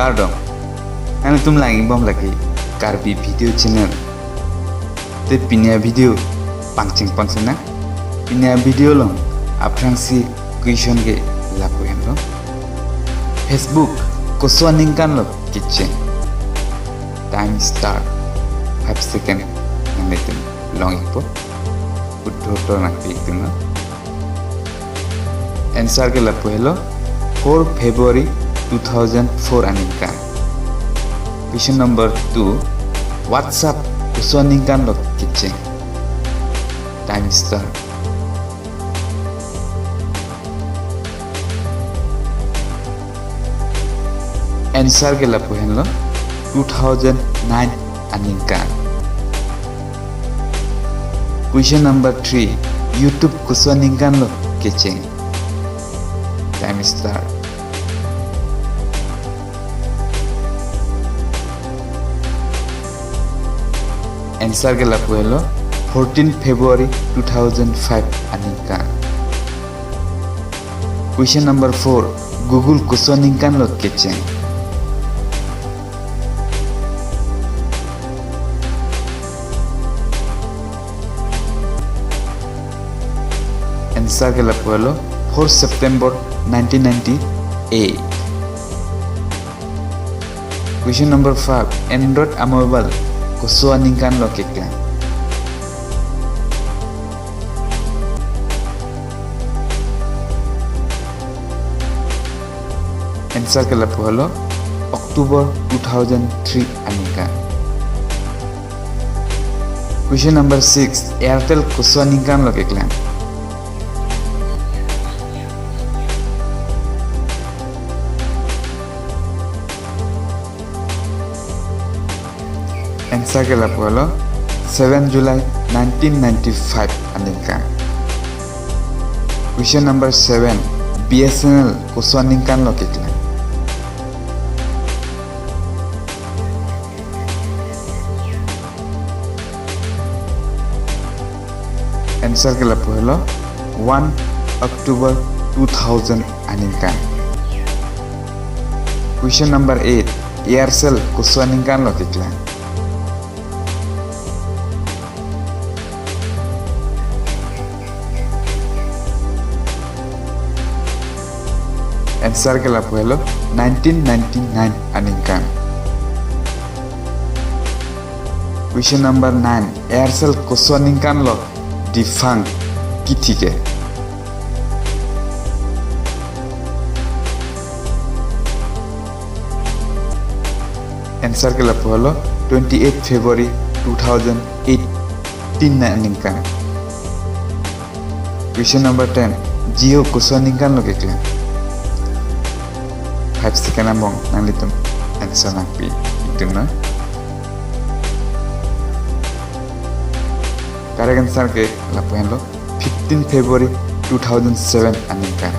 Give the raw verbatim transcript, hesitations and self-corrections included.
Kardom. Nangtum lang-ibom lake Karbi Video Channel. Te pini a-video pangcheng pon sena. Pini a-video along aphrangsi question ke lapu henlo. Facebook koso aningkan lo kecheng? Time start. Five second nanglitum long-ikpo. Uttor to nangpi-ik dun non. Answer ke lapu helo, four February two thousand four aningkan. Question number two, WhatsApp koso aningkan lo kecheng? Time start. Answer ke lapu henlo, two thousand nine aningkan. Question number three, YouTube koso aningkan lo kecheng? Time start. Answer ke lapu helo, fourteen February two thousand five aningkan. Question number four, Google koso aningkan lo kecheng? Answer ke lapu helo, four September nineteen ninety-eight. Question number five, Android a-mobile koso aningkan lo keklang? Answer ke lapu helo, October two thousand three aningkan. Question number six, Airtel koso aningkan lo keklang? Answer ke lapu helo, seven July nineteen ninety-five aningkan. Question number seven, B S N L koso aningkan lo keklang? Answer ke lapu helo, one October two thousand aningkan. Question number eight, Aircel koso aningkan lo keklang? Answer ke lapu helo, nineteen ninety-nine aningkan. Question number nine, Aircel koso aningkan lo defunct kithi ke? Answer ke lapu helo, twenty-eight February two thousand eighteen aningkan. Question number ten, Jio koso aningkan lo keklang? Five second angbong nanglitum answer nangpi-ik dun non. Correct answer ke lapu henlo, fifteen February two thousand seven aningkan.